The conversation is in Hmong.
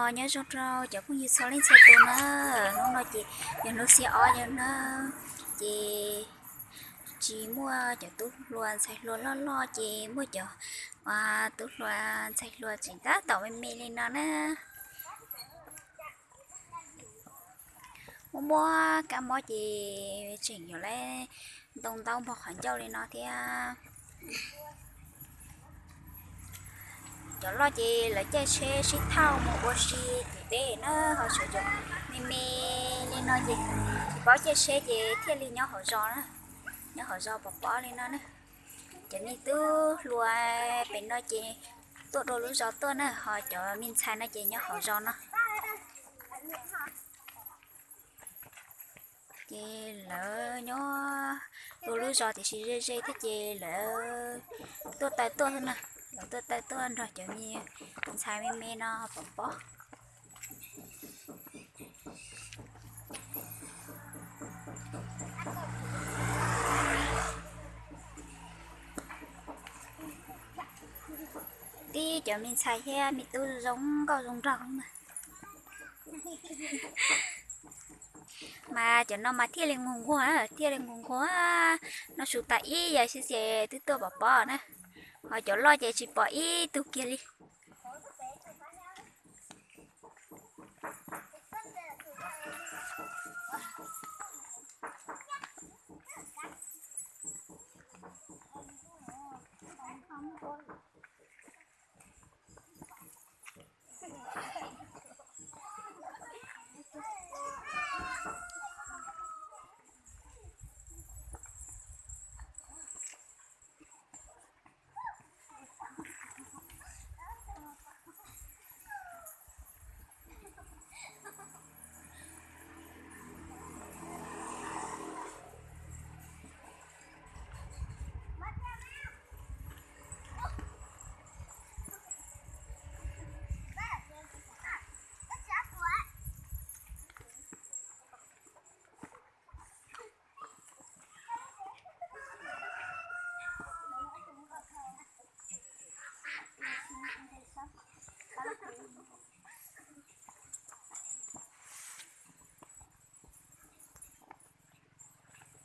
Nyob zoo rau cov phooj ywg txhua leej txhua tus na, hnub no ces yog hnub xiab ob yog na, ces tsis muaj cov tub hluas ntxhais hluas loj loj ces muaj cov tub hluas ntxhais hluas tseem tab tom me me li no na. Muaj muaj kab mob ces tseem yuav lawv ntoo ntaub npog qhov ncauj li no thiab. Cov loj ces lawv caij tsheb sib thauj mus ua si tim teb na, ho tshuav cov me me li no ces tsis paub caij tsheb ces thiaj li nyob hauv zos na, nyob hauv zos pov pob li no na. Cov me tub hluas pem no ces tuaj rau lub zos tuaj na, ho cov me ntxhais no ces nyob hauv zos no. Ces lawv nyob rau lub zos tiam sis ze ze thiab ces lawv tuaj taw tuaj na, lawv tuaj taw tuaj nrog cov me ntxhais me me no pov pob. Tib cov me ntxhais thiab me tub zoo nkauj zoo nraug na. Mas cov no mas thiaj li nquag nquag, thiaj li nquag nquag, noj su tas ib yam xwb ces twb tuaj pov pob na. Ho cov loj ces tsis pom ib tug kiag li.